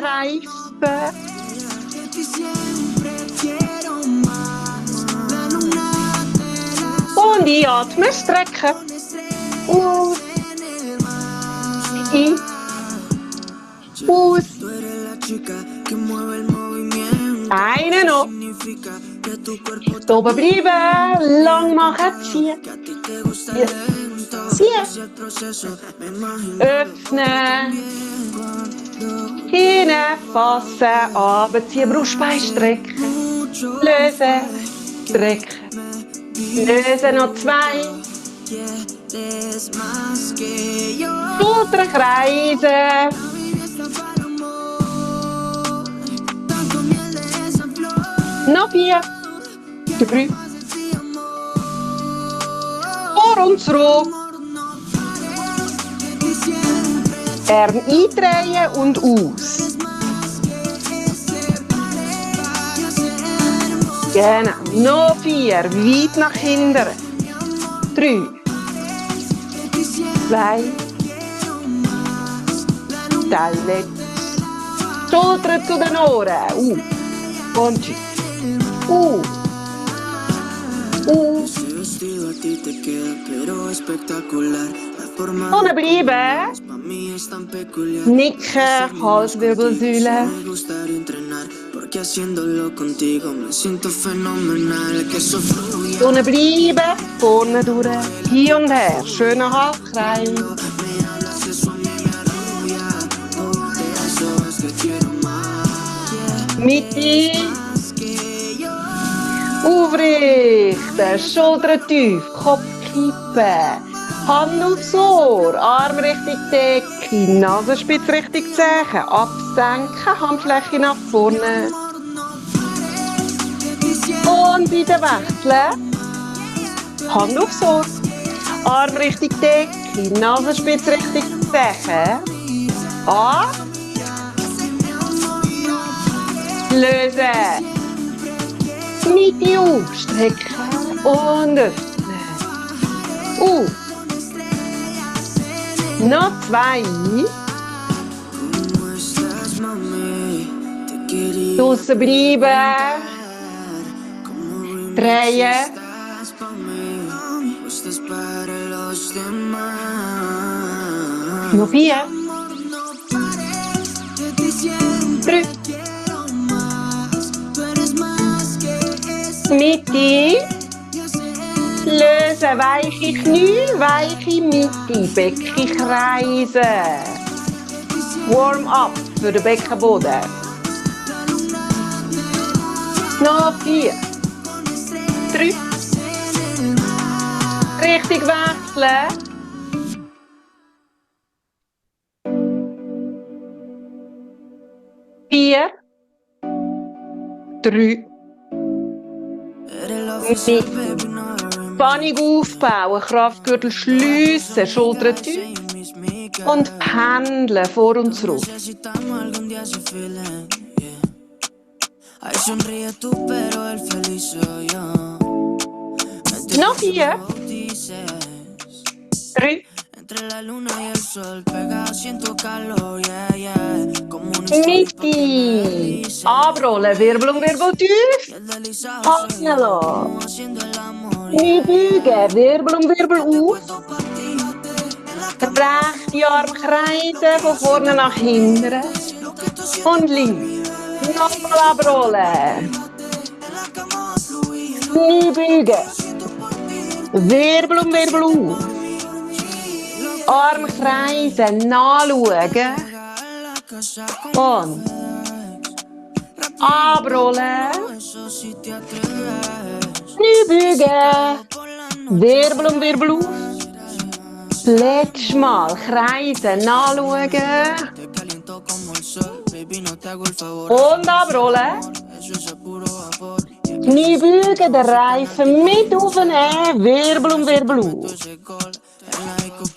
kreisen. Und einatmen, strecken. Aus. In. Aus. Einen noch. Oben bleiben. Lang machen. Ziehen. Ziehen. Öffnen. Hinfassen. Runterziehen. Brustbein strecken. Lösen. Strecken. Lösen. Noch 2. Schultern kreisen. Noch 4. 3. Vor und zurück. Arm eindrehen und aus. Genau. Noch 4. Weit nach hinten. 3. 2. Teile. Schultern zu den Ohren. Und tschüss. Unten bleiben. Nicken, Halswirbelsäule. Unten bleiben, vorne durch, hier und her. Schöner Halbkreis. Mitte. Aufrichten, Schultern tief, Kopf kippen. Hand aufs Ohr, Arm Richtung Decke, Nasenspitze Richtung Zehen, absenken, Handfläche nach vorne. Und wieder wechseln. Hand aufs Ohr, Arm Richtung Decke, Nasenspitze Richtung Zehen. Ab. Lösen. Mitte aufstrecken und öffnen. Noch 2. Draussen bleiben. Drehen. Noch 4. 3. Mitte. Lösen, weiche Knie, weiche Mitte, Becken kreisen. Warm-up für den Beckenboden. Noch 4. 3. Richtig wechseln. 4. 3. Spannung aufbauen, Kraftgürtel schliessen, Schultern tief und pendeln vor und zurück. Noch 4. 3. Mitte. Abrollen, Wirbel und Wirbel tief. Atmen lassen. Knie beugen, Wirbel um Wirbel auf. Rechte Arm kreisen, von vorne nach hinten. Und links. Nochmal abrollen. Knie beugen. Wirbel um Wirbel auf. Arm kreisen, nachschauen. Und abrollen. Knie beugen. Wirbel um Wirbel auf. Letztes Mal kreisen, nachschauen. Und abrollen. Knie beugen, den Reifen mit aufnehmen. Wirbel um Wirbel auf.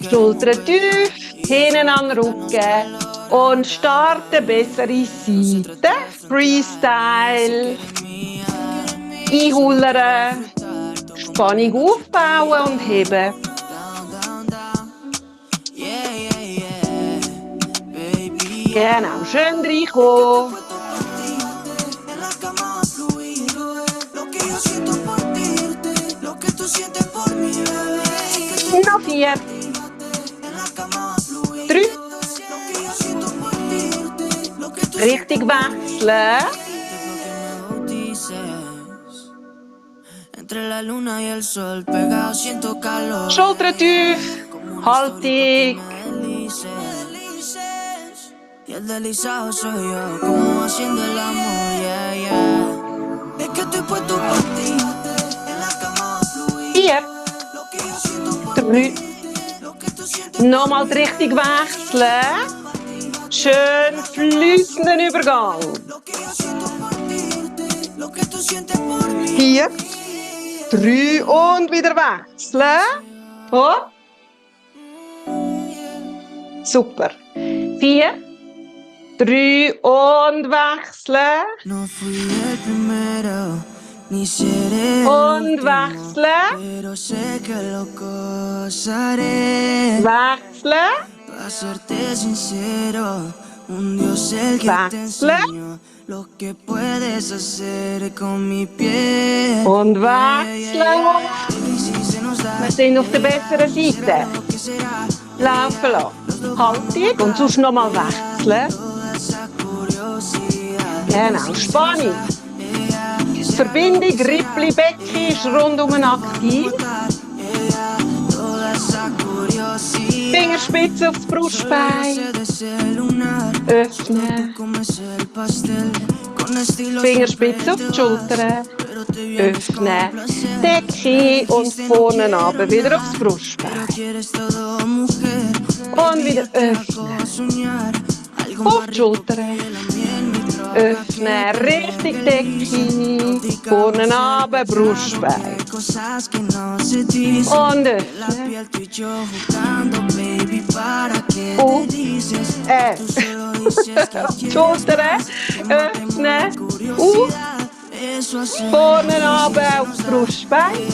Schultern tief, hinten an den Rücken. Und starten bessere Seite. Freestyle. Einhullern. Spannung aufbauen und heben. Genau, schön reinkommen. Noch 4. 3. Richtig wechseln. Schultern tief. Haltung. Y el deslizado soy yo, como haciendo el amor, yeah, yeah. Es que estoy puesto por ti, en la cama fluir. 4, 3. Nochmal die Richtung wechseln. Schön fließenden Übergang. 4, 3 und wieder wechseln. Hopp. Super. 4, 3 und wechseln. No fui el primero, ni seré Und wechseln. pero sé que lo gozaré. Wechseln. Para serte sincero, un Dios el que te enseñó lo que puedes hacer con mi piel. Und wechseln. Wir sind auf der besseren Seite. Laufen lassen. Haltung und sonst nochmal wechseln. Genau, Spannung. Die Verbindung Rippli-Becken ist rundum aktiv. Fingerspitze aufs Brustbein. Öffnen. Fingerspitze auf die Schultern. Öffnen. Decke und vorne runter wieder aufs Brustbein. Und wieder öffnen. Auf die Schultern. Öffnen, richtig Decke. Vorne runter, Brustbein. Und öffnen. Schultern. Öffnen. Vorne runter aufs Brustbein.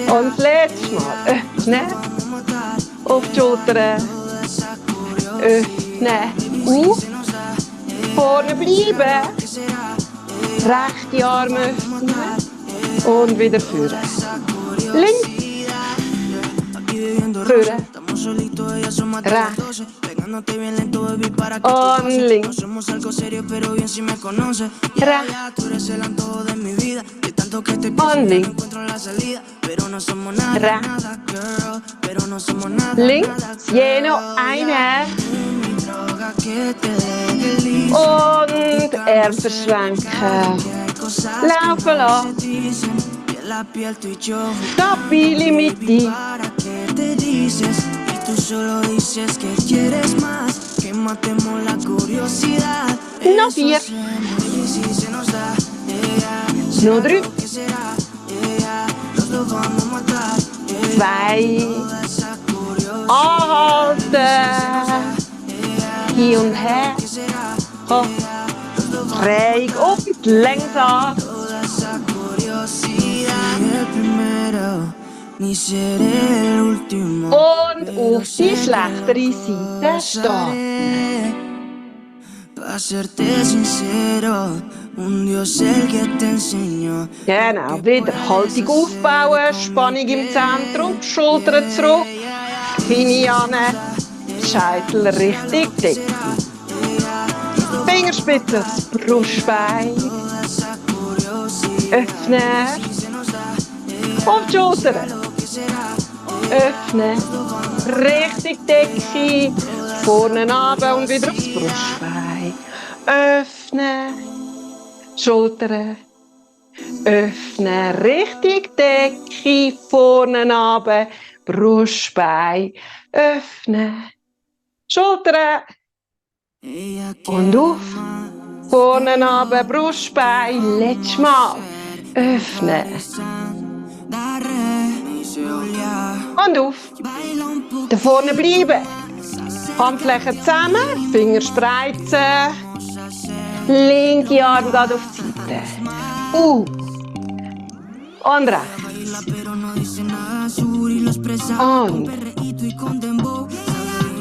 Und das letzte Mal. Öffnen. Auf die Schultern. Öffnen. Vorne bleiben. Rechte Arme öffnen. Und wieder führen. Links. Führen. Rechts. Und links. Rechts. Und links. Rechts. Links. Je noch eine. Und Arm verschränken. Laufen lassen. Stabile Mitte. Noch 4. Noch 3. 2. Anhalten. Hier und her. Hopp. Schräg auf die Länge an. Und auf die schlechtere Seite stehen. Genau, wieder Haltung aufbauen, Spannung im Zentrum, Schultern zurück, Knie an, Scheitel richtig dick. Fingerspitze aufs Brustbein. Öffnen. Auf die Schultern. Öffnen. Richtig Decke. Vorne runter und wieder aufs Brustbein. Öffnen. Schultern. Öffnen. Richtig Decke. Vorne runter. Brustbein. Öffnen. Schultern. Und auf. Vorne runter. Brustbein. Letztes Mal. Öffnen. Und auf. Da vorne bleiben. Handflächen zusammen, Finger spreizen. Linke Arm geht auf die Seite. Und rechts. Und.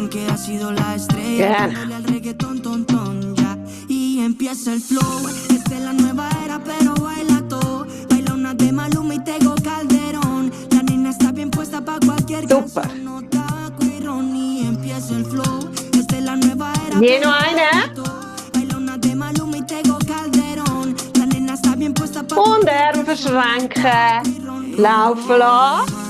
dicen que ha sido la estrella. Bien. Dándole al reggaetón, ton, ton, ya. Y empieza el flow. Esta es la nueva era, pero baila todo. Baila una de Maluma y Tego Calderón. La nena está bien puesta pa' cualquier Super. canción. No tabaco y ron. Y empieza el flow. Esta es la nueva era. Hier noch eine. Baila una de Maluma y Tego Calderón. La nena está bien puesta pa' Und Arme verschränken. Laufen lassen.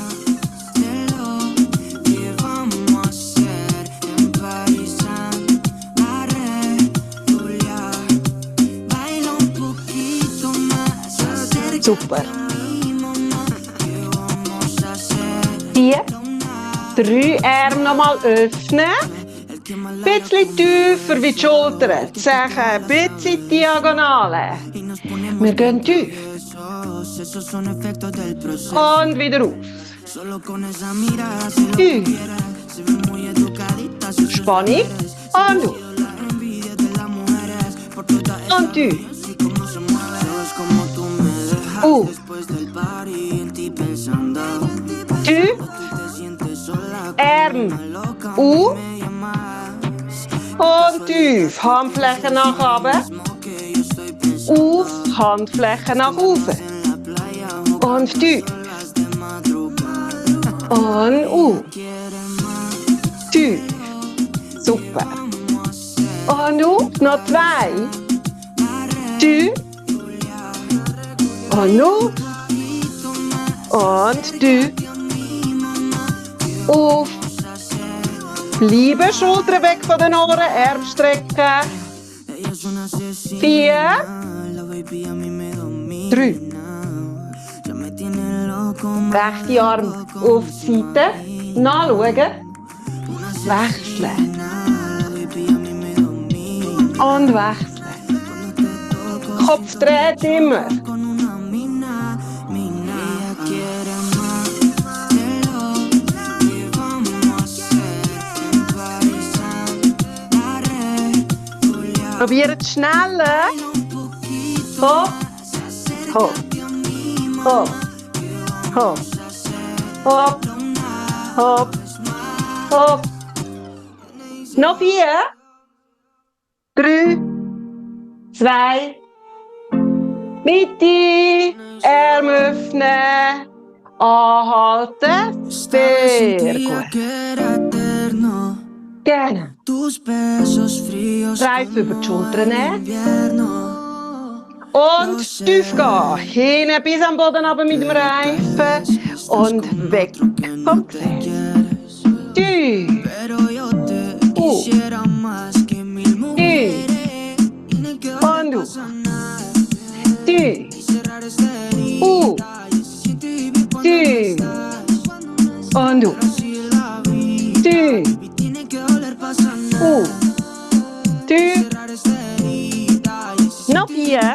Super. 4. 3 Arme nochmal öffnen. Ein bisschen tiefer wie die Schultern. Die Zehen ein bisschen Diagonale. Wir gehen tief. Und wieder auf. Tief. Spannung. Und auf. Und tief. Auf. Tief. Arm. Auf. Und tief. Handflächen nach oben. Auf. Handflächen nach oben. Und tief. Und auf. Tief. Super. Und auf. Noch 2. Tief. Und auf. Und tief. Auf. Bleiben, Schultern weg von den Ohren, Arme strecken. 4. 3. Rechte Arm auf die Seite. Nachschauen. Wechseln. Und wechseln. Kopf dreht immer. Probiert schneller. Hopp. Hopp. Hopp. Hopp. Hopp. Hopp. Hopp. Noch 4. 3. 2. Mitte. Arme öffnen. Anhalten. Sehr gut. Genau. Reif über die Schultern nehmen. Und tief gehen. Hinten bis am Boden runter mit dem Reifen. Und weg vom Gefäß. Tief. Tief. Und auf. Tief. Tief. Und auf. Tief. Tief. Noch 4.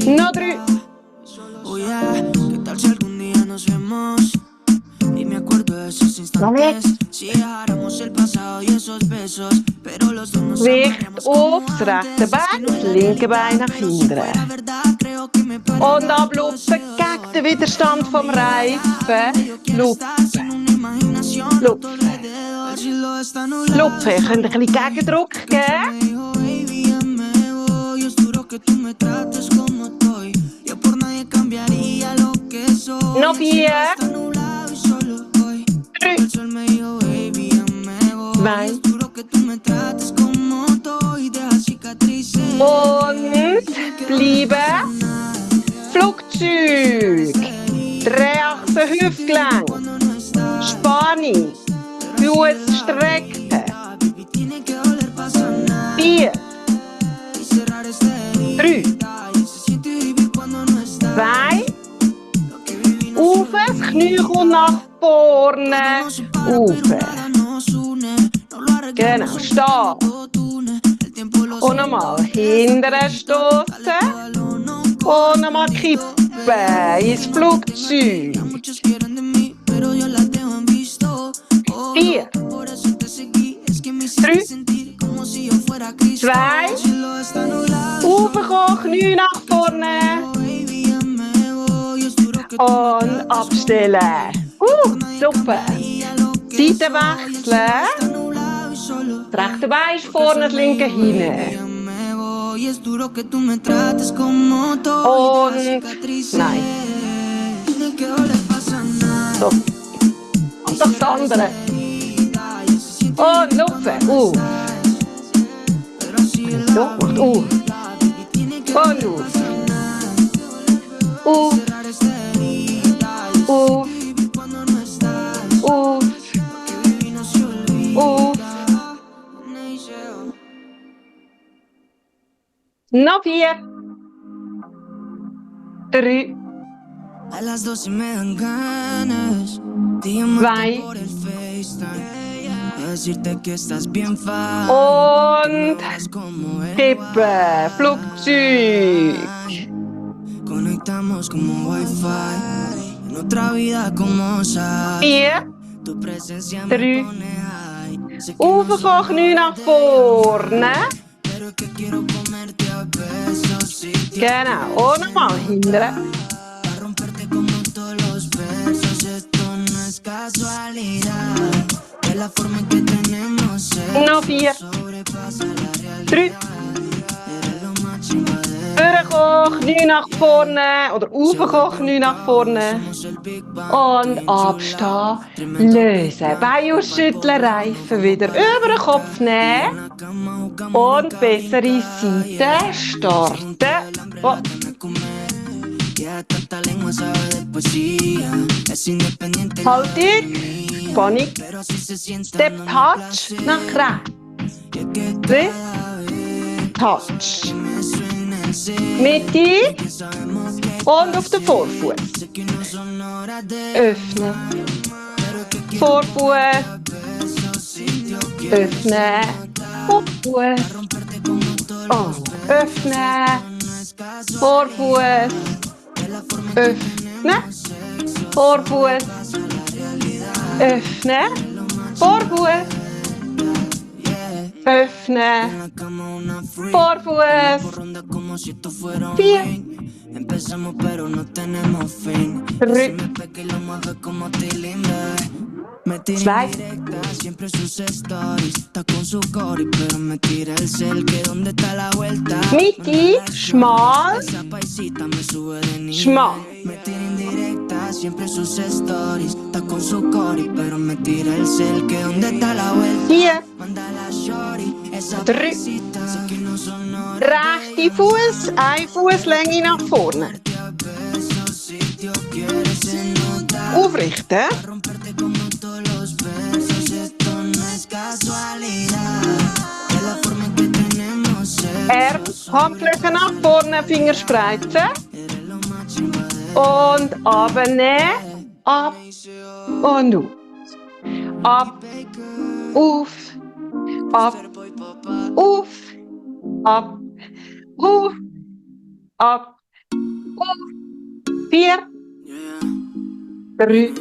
Noch 3. Gewicht aufs rechte Bein, das linke Bein nach hinten. Und ablupfen gegen den Widerstand vom Reifen. Lupfen. Lupfen. Lupfen. Ihr könnt ein bisschen Gegendruck geben. Noch 4. 3. 2. Und bleiben. Flugzeug. Drehachse Hüftgelenk. Spannung. Fuß strecken. 4. 3. 2. Auf, das Knie kommt nach vorne. Auf. Genau, stehen. Und nochmal hinterher stoßen. Und nochmal kippen ins Flugzeug. 4. 3. 2. Aufkommen, Knie nach vorne. Und abstellen. Super. Seite wechseln. Das rechte Bein ist vorne, das linke hinten. Und nein. So. Und das andere. Und lupfen. So, macht Und auf. Auf. Auf. Auf. Auf. Noch 4. 3. A las 12 me dan ganas de llamarte por el FaceTime. Decirte que estás bien fácil. Und tippen. Flugzeug. Conectamos como Wi-Fi. En otra vida como sabes. 4. Tu presencia 3. me pone high. Aufkommen, Knie nach vorne. Pero que quiero comerte a besos. Genau. Und nochmal hinten. Romperte como todos los besos. Esto no es casualidad. Es la forma en que tenemos Noch 4. sobrepasa la realidad. 3. Eres lo más chingada de Vorkommen, Knie nach vorne. Oder aufkommen, Knie nach vorne. Und abstehen. Lösen. Bein ausschütteln, Reifen wieder über den Kopf nehmen. Und bessere Seite starten. Oh. Haltung. Spannung. Step Touch nach rechts. 3. Touch. Mitte. Und auf den Vorfuß. Öffnen. Vorfuß. Öffnen. Vorfuß. Und öffnen. Vorfuß. Öffnen. Vorfuß. Öffnen. Vorfuß. Öffnen. Vorfuß. 4. Empezamos pero no tenemos fin. 3. Me pega y lo mueve como Tilín, bebé. Me tira 2. indirecta, siempre sus stories. Está con su cori, pero me tira el cel. Que dónde está la vuelta. Mitte. Schmal. Esa paisita me sube de nivel. Schmal. Me tira indirecta, siempre sus stories. Está con su cori, pero me tira el cel. Que dónde está la vuelta. 4. Manda la shorty, esa 3. paisita. Sé que no son horas. Rechte Fuß, ein Fußlänge nach vorne. Aufrichten. Romperte como todos los besos, esto no es casualidad. Es la forma en que tenemos Handfläche nach vorne, Finger spreizen. Eres lo más chimba de Und abnehmen. Ab und auf. Ab. Auf. Ab. Auf. Ab. Auf. Ab. Auf. 4. 3.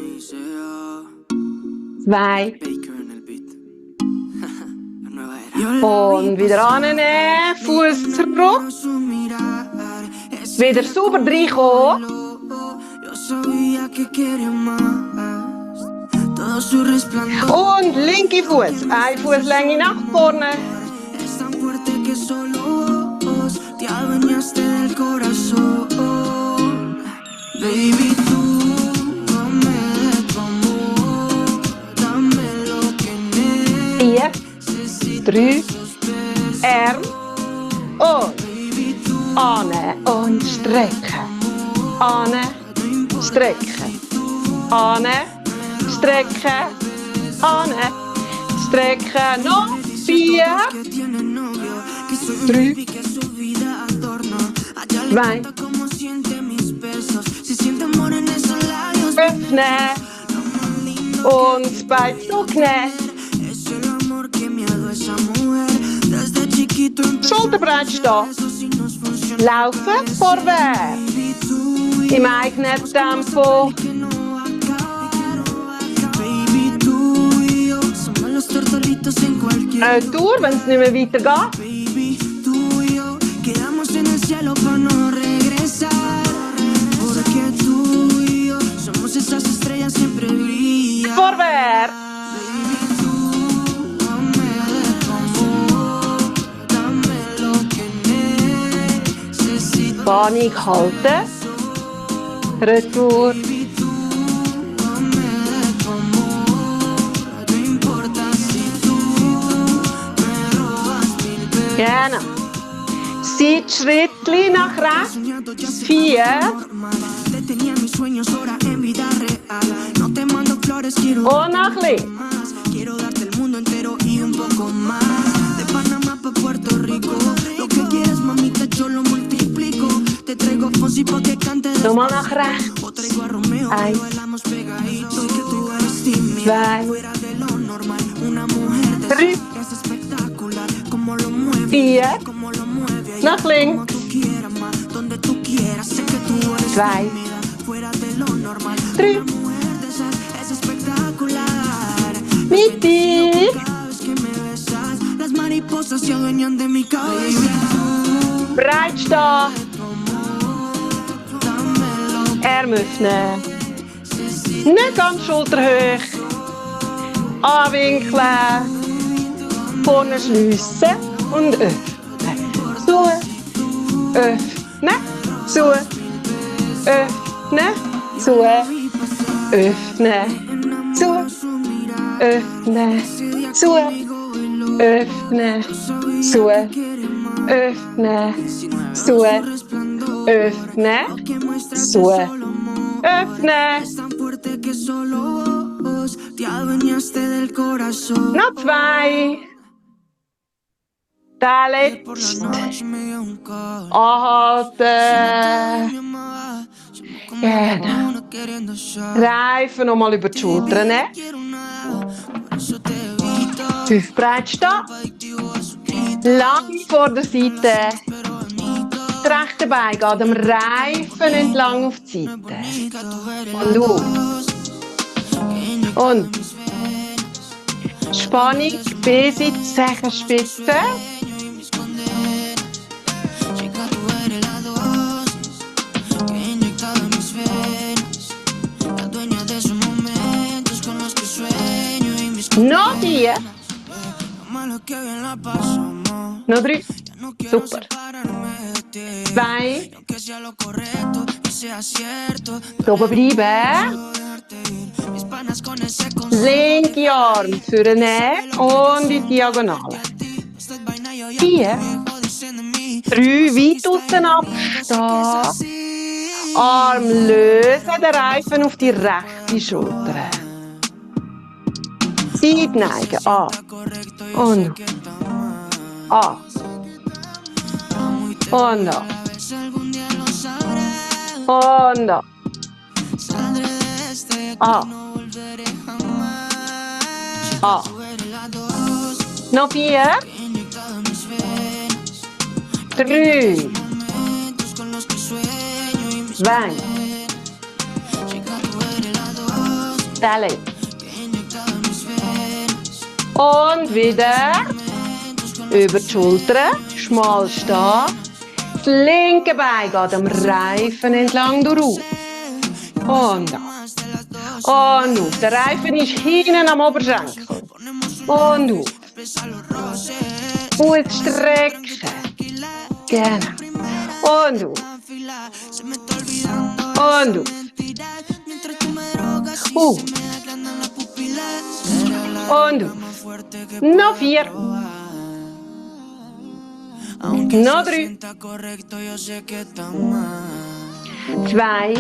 2. Und wieder annehmen. Fuß zurück. Wieder sauber reinkommen. Und linke Fuß. Ein Fußlänge nach vorne. Es tan fuerte que solo vos te adueñaste del corazón. Baby, tú dame tu amor, dame lo que 4, necesito. 3, Arm und ane und strecken. Ane, strecken. Ane, strecken. Ane, strecken. Noch 4, 3, 2, öffnen und das Bein zurücknehmen. Schulterbrett stehen. Laufen vorwärts. Im eigenen Tempo. Retour, wenn es nicht mehr weitergeht. Esas estrellas siempre brillan. Spannung halten. Retour. Genau. Seitschrittli nach rechts. 4. Und nach links. Nochmal nach rechts. 1, 2, 3, 4. Nach links. 2, 3. Mitte. Breit stehen. Arme öffnen. Nicht ganz schulterhoch. Anwinkeln. Vorne schliessen und öffnen. Zu. Öffnen. Zu. Öffnen. Zu. Öffnen. Zu. Öffnen. Zu. Öffnen. Zu. Öffnen. Zu. Öffnen. Zu. Öffnen. Noch 2. Der letzte. Anhalten. Genau. Reifen nochmal über die Schultern. 5 breit stehen. Lang vor der Seite. Das rechte Bein geht am Reifen entlang auf die Seite. Und los. Und Spannung, B-Sitz, Zehenspitze. Noch 4. Noch 3. Super. 2. Oben bleiben. Linke Arm vornehmen und in die Diagonale. 4. 3. Weit aussen abstehen. Arm lösen, den Reifen auf die rechte Schulter. Seite neigen. An. Und an. Und an. Und an. An. An. Noch 4. 3. 2. Dale. Und wieder über die Schulter, schmal stehen. Das linke Bein geht am Reifen entlang durch. Und auf. Und auf. Der Reifen ist hinten am Oberschenkel. Und auf. Fuß strecken. Genau. Und auf. Und auf. Und auf. Noch 4. Noch 3. 2.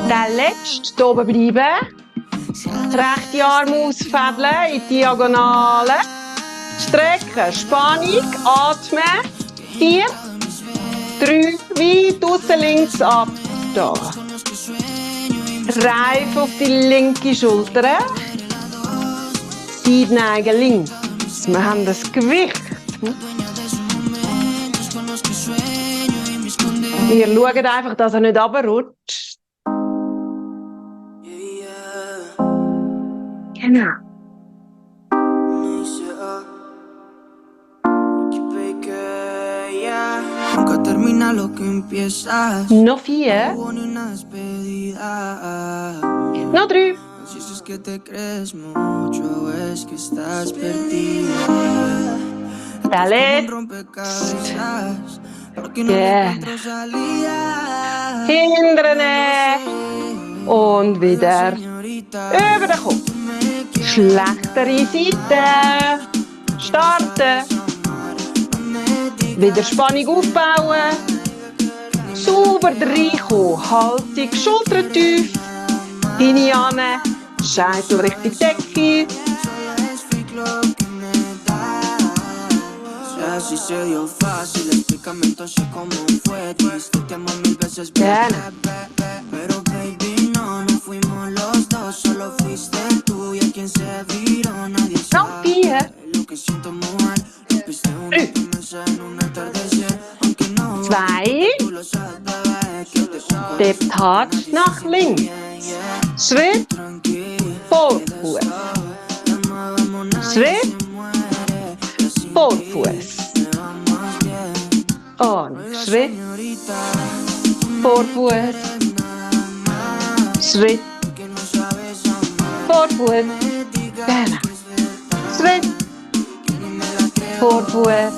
Der letzte oben bleiben. Rechte Arm ausfädeln in die Diagonale. Strecken, Spannung, atmen. 4. 3. Weit aussen links abstehen. Reifen auf die linke Schulter. Seite neigen links. Wir haben das Gewicht. Ihr schaut einfach, dass er nicht runterrutscht. Genau. Noch 4. Noch 3. Si es que te crees mucho, es que estás perdida. Der letzte. Genau. Hinten. Und wieder über den Kopf. Schlechtere Seite. Starten. Wieder Spannung aufbauen. Sauber reinkommen. Haltung, Schultern tief. Hinein. Scheitel Richtung Decke. Así se dio fácil, explícame entonces cómo fue. Dijiste te amo 1000 veces, pero baby no fuimos los dos, solo fuiste tú y a quien se viró nadie sabe lo que siento mujer. Rompiste una promesa en un atardecer, aunque no tú lo sabes, bebé, que te Step Touch nach links. Schritt, Vorfuß. Schritt, Vorfuß. Und Schritt, Vorfuß. Schritt, Vorfuß. Genau. Schritt, Vorfuß.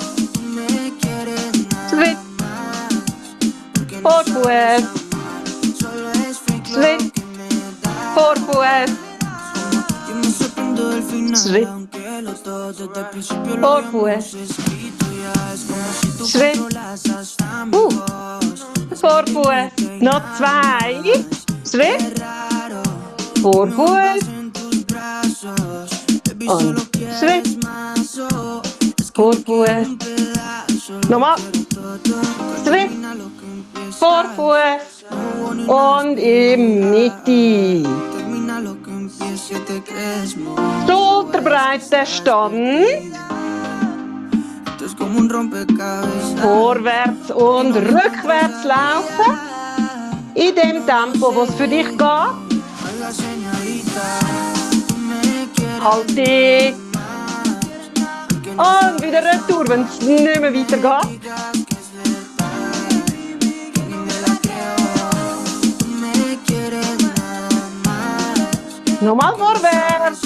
Schritt, Vorfuß. Schritt, Vorfuß. Schritt, Vorfuß. Schritt, Vorfuß. Noch 2. Schritt, Vorfuß. Und Schritt, Vorfuß. Nochmal. Schritt, Vorfuß. Und in Mitte. Schulterbreite Stand. Vorwärts und rückwärts laufen. In dem Tempo, was für dich geht. Haltung. Und wieder retour, wenn es nicht mehr weitergeht. Nochmal vorwärts.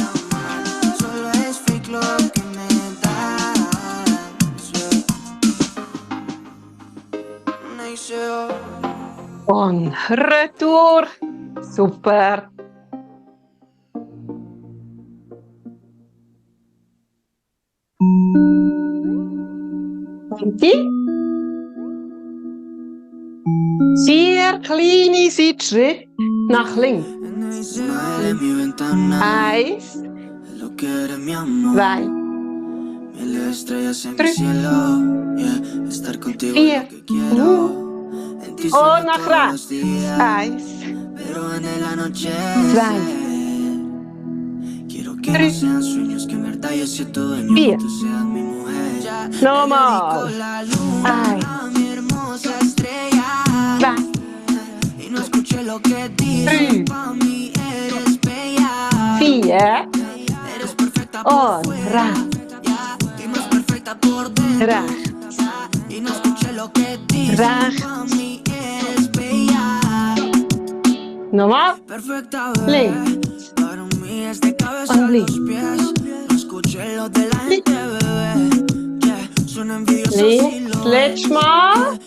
Und retour. Super. Und die 4 kleine Seitschritte nach links. 1, 2, 3, 4. Und nach rechts. 1, 2, 3, 4. Nochmal. 1, 2, 3, 4. Und rechts. Rechts. Nochmal. Links. Und links. Links. Letztes Mal.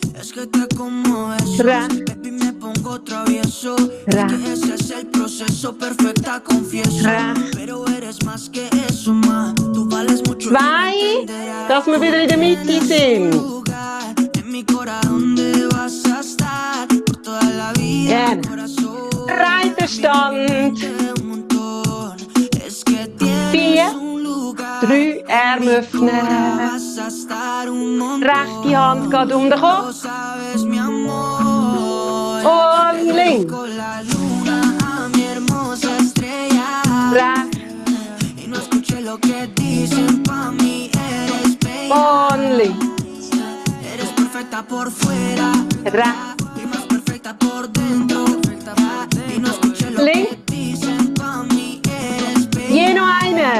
Rechts. Zwei, dass wir wieder in der Mitte sind. Gerne. Reiterstand. 4, 3, Arme öffnen. Rechte Hand geht um den Kopf. Und links. Rechts. Und links. Rechts. Links. Je noch eine.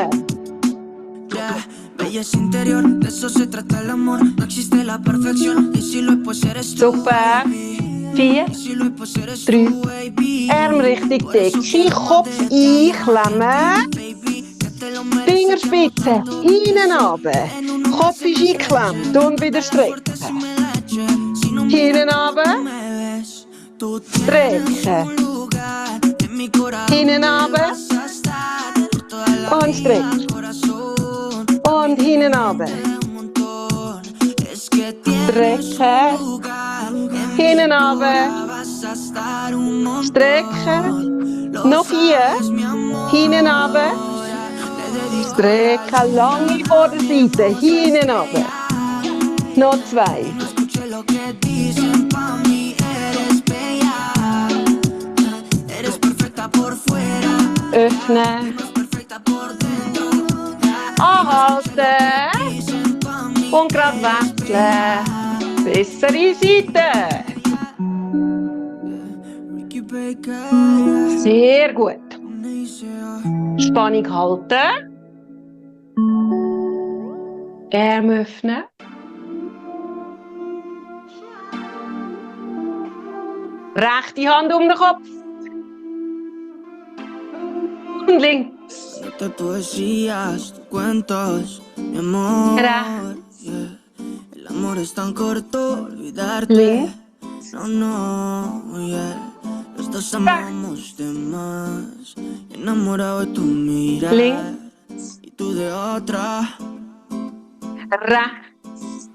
Super. 4, 3, Arm richtig dick. Kopf einklemmen. Finger Fingerspitze hinten runter. Kopf ist eingeklemmt und wieder strecken. Hinten runter. Strecken. Hinten runter. Und strecken. Und hinten runter. Strecken. Hinten runter. Strecken. Noch 4. Hinten runter. Strecken. Lange vor der Seite. Hinten runter. Noch 2. Öffnen. Anhalten. Und gerade wechseln. Bessere Seite. Sehr gut. Spannung halten. Arm öffnen. Rechte Hand um den Kopf. Und links. De poesías, cuentos, mi amor. Yeah. El amor es tan corto, olvidarte. Links. No, no, yeah. Los dos amamos de más. Enamorado de tu mirada. Links. Y tú de otra. Rechts.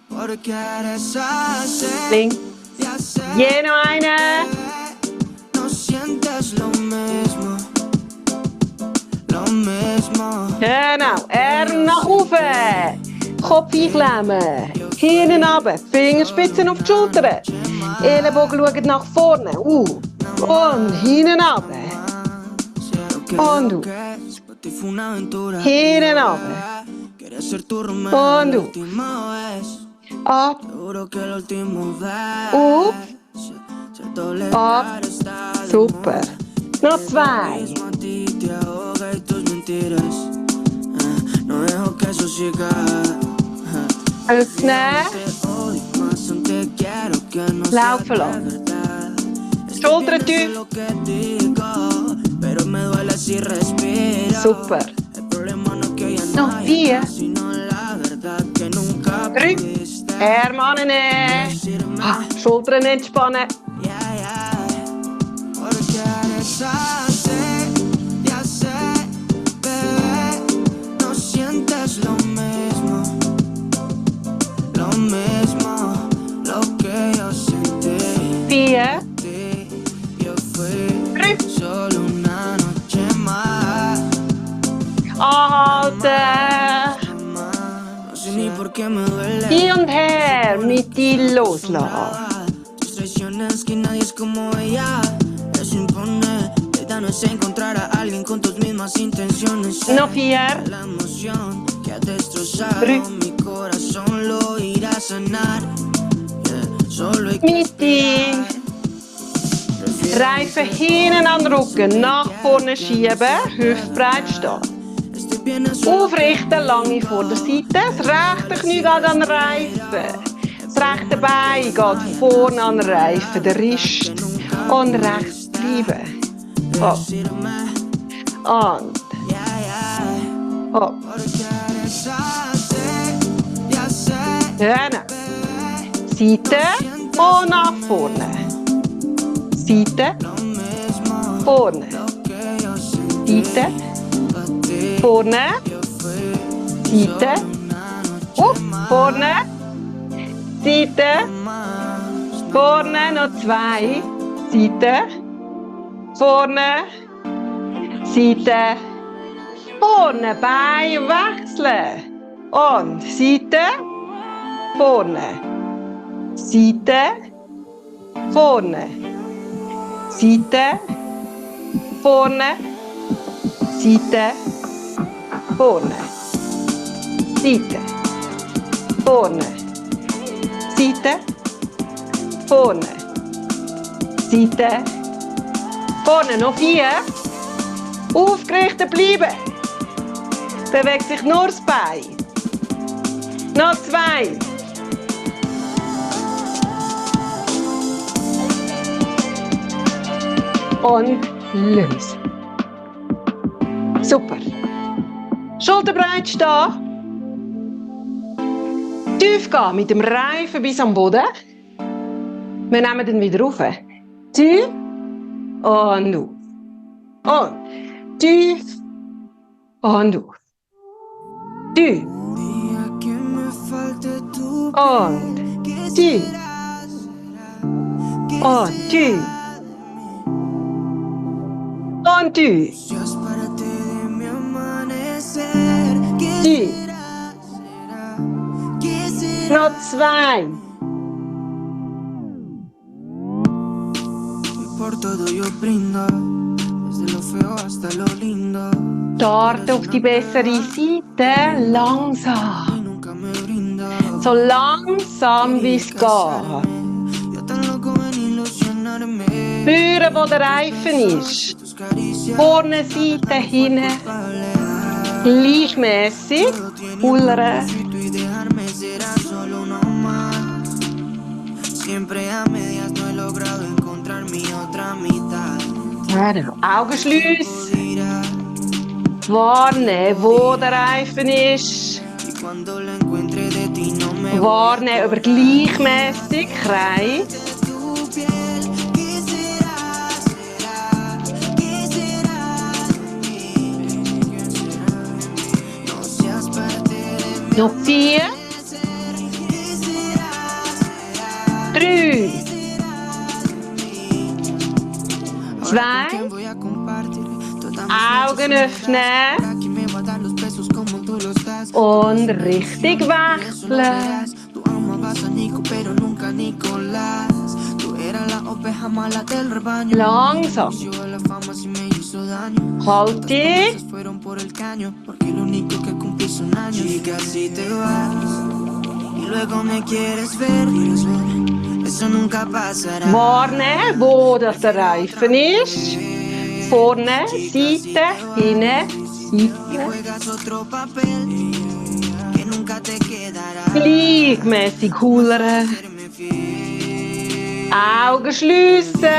Porque eres así. Links. Ya sé. Je noch eine. No sientes lo mismo. Lo mismo. Genau. Arm nach oben. Kopf einklemmen. Hinten runter. Fingerspitzen auf die Schultern. Ellenbogen schauen nach vorne. Und hinten runter. Und auf. Hinten runter. Und auf. Ab. Auf. Ab. Super. Noch 2. Öffnen. Laufen lassen. Schultern tief. Super. Noch 4. 3. Arme annehmen. Schultern entspannen. Vier. 3. Anhalten. Hin und her mit dir loslassen. Noch 4. 3. Mitte. Reifen hinten an den Rücken, nach vorne schieben, hüftbreit stehen. Aufrichten, lange vor der Seite, das rechte Knie geht an den Reifen. Das rechte Bein geht vorne an den Reifen, der Rist. Und rechts bleiben. Hopp. Und. Hopp. Genau. Seite und nach vorne. Seite, vorne. Seite, vorne. Seite, vorne. Seite, vorne, noch 2. Seite, vorne. Seite, vorne. Bein wechseln. Und Seite, vorne. Seite, vorne. Seite, vorne. Seite, vorne. Seite, vorne. Seite, vorne. Seite, vorne. Noch 4. Aufgerichtet bleiben. Bewegt sich nur das Bein. Noch 2. Und lösen. Super. Schulterbreit stehen. Tief gehen mit dem Reifen bis am Boden. Wir nehmen den wieder rauf. Tief und auf. Und tief und auf. Tief und tief und tief und tief. Tief. Noch 2. Start auf die bessere Seite, langsam. So langsam wie es geht. Spüren, wo der Reifen ist. Vorne, Seite, hinten. Gleichmäßig. Pullern. Augen schliessen. Wahrnehmen, wo der Reifen ist. Wahrnehmen über gleichmäßig Kreis. Noch 4. 3. 2. Augen öffnen. Und richtig wechseln. Langsam. Haltig. Wahrnehmen, wo das der Reifen ist. Vorne, Seite, hinten, Seite. Gleichmäßig hullern. Augen schliessen.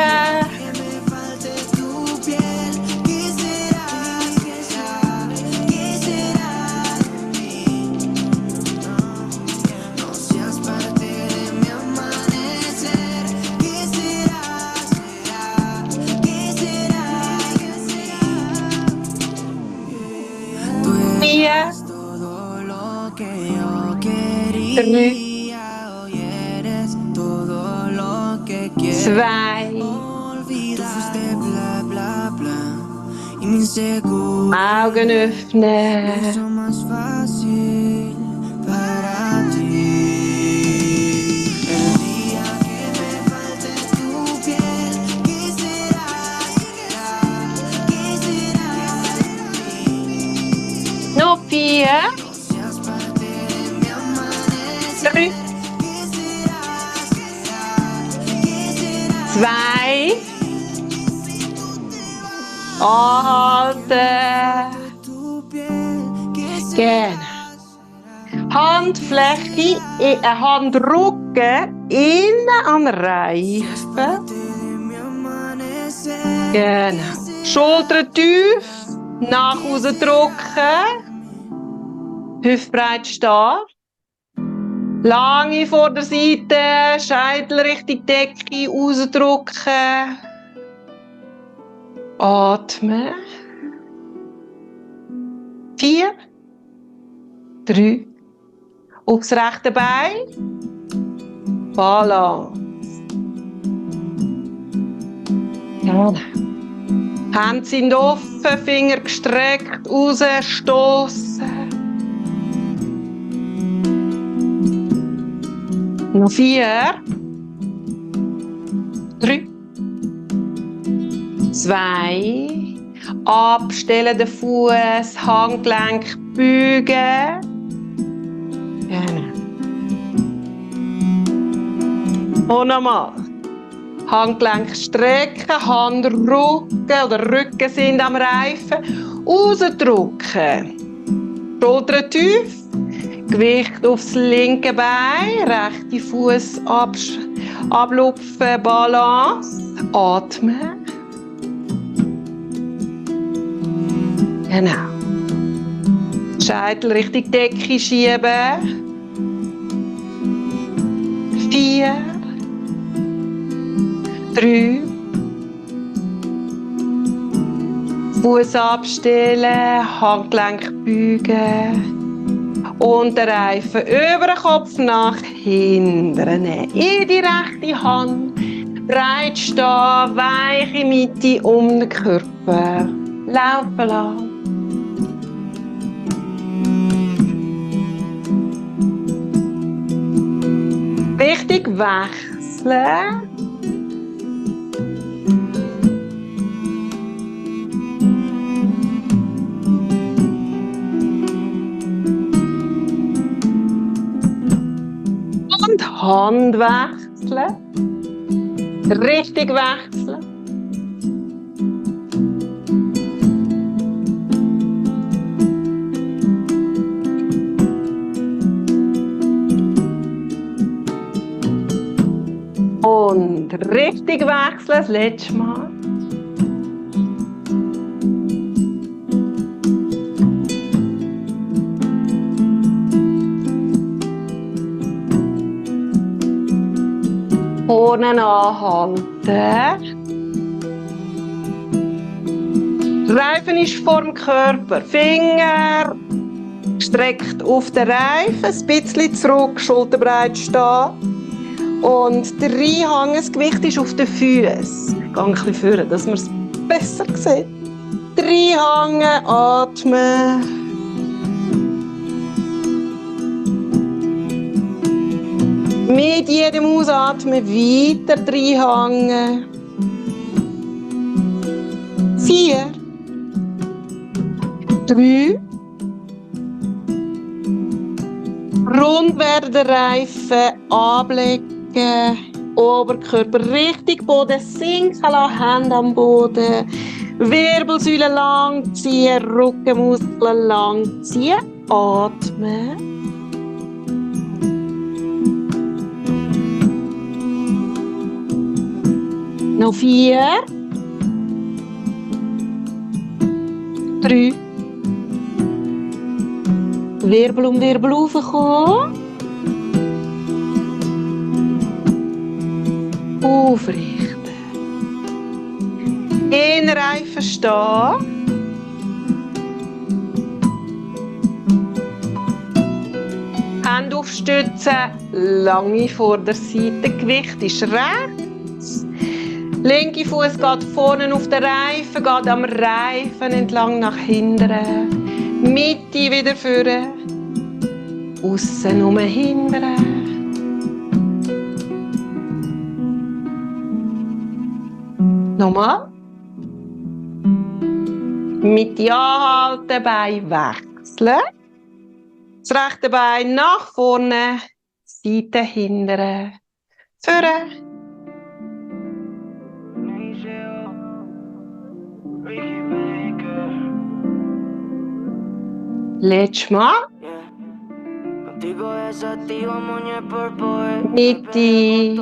Todo lo que yo 3, quería, hoy eres todo lo que quiero. 2. Olvida, tú fuiste bla bla bla y mi inseguro. Augen öffnen. Mucho más fácil para ti. El día que me falte tu piel, quisiera Noch 4. 3. 2. Anhalten. Genau. Handfläche, Handrücken innen am Reifen. Genau. Schultern tief, nach außen drücken. Hüftbreit stehen. Lange Vorderseite, Scheitel Richtung Decke, rausdrücken. Atmen. 4, 3. Aufs rechte Bein. Balance. Genau. Hände sind offen, Finger gestreckt, rausstoßen. Noch 4, 3, 2. Abstellen den Fuß, Handgelenk beugen. Genau. Und nochmal. Handgelenk strecken, Handrücken oder Rücken sind am Reifen. Rausdrücken. Schultern tief. Gewicht aufs linke Bein. Rechte Fuß ablupfen, Balance. Atmen. Genau. Scheitel Richtung Decke schieben. 4, 3, Fuß abstellen, Handgelenk beugen und den Reifen über den Kopf nach hinten nehmen. In die rechte Hand, breit stehen, weiche Mitte um den Körper. Laufen lassen. Richtig wechseln. Und Hand wechseln. Richtig wechseln. Und richtig wechseln, das letzte Mal. Vorne anhalten. Reifen ist vor dem Körper. Finger gestreckt auf den Reifen, ein bisschen zurück, schulterbreit stehen. Und der Reinhang, das Gewicht ist auf den Füßen. Ich gehe ein bisschen führen, dass man es besser sieht. Reinhangen, atmen. Mit jedem Ausatmen weiter reinhangen. 4, 3. Rund werden den Reifen ablegen. Oberkörper richtig Boden sinken lassen, Hände am Boden. Wirbelsäule lang ziehen, Rückenmuskeln lang ziehen. Atmen. Noch 4, 3. Wirbel um Wirbel raufkommen. Aufrichten. In Reifen stehen. Hände aufstützen, lange Vorderseite. Gewicht ist rechts. Linke Fuß geht vorne auf den Reifen, geht am Reifen entlang nach hinten. Mitte wieder vorne. Aussen um hinten. Nochmal. Mitte anhalten, Bein wechseln. Das rechte Bein nach vorne, Seite hinten. Vorne. Letztes Mal. Mitte.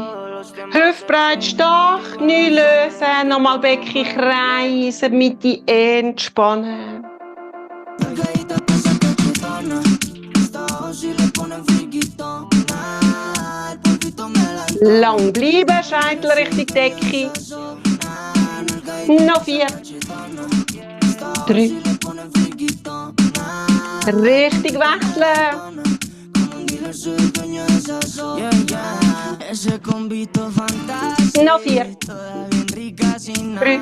Hüftbreit stehen, Knie lösen, nochmal Becken kreisen, Mitte entspannen. Lang bleiben, Scheitel Richtung Decke. Noch 4, 3. Richtig wechseln. Noch 4, 3,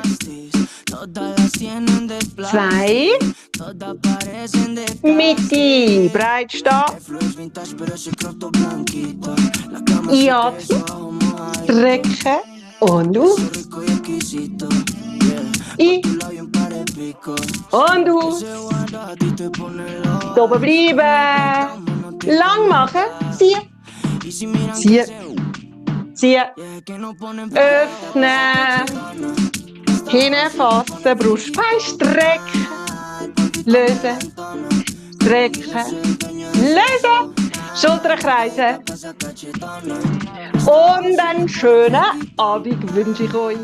2, Mitte, breit stehen. Einatmen, strecken und aus. Ein und aus. Oben bleiben. Lang machen. Ziehen. Ziehen. Ziehen. Öffnen. Hinfassen. Brustbein strecken. Lösen. Strecken. Lösen. Schultern kreisen. Und einen schönen Abend wünsche ich euch.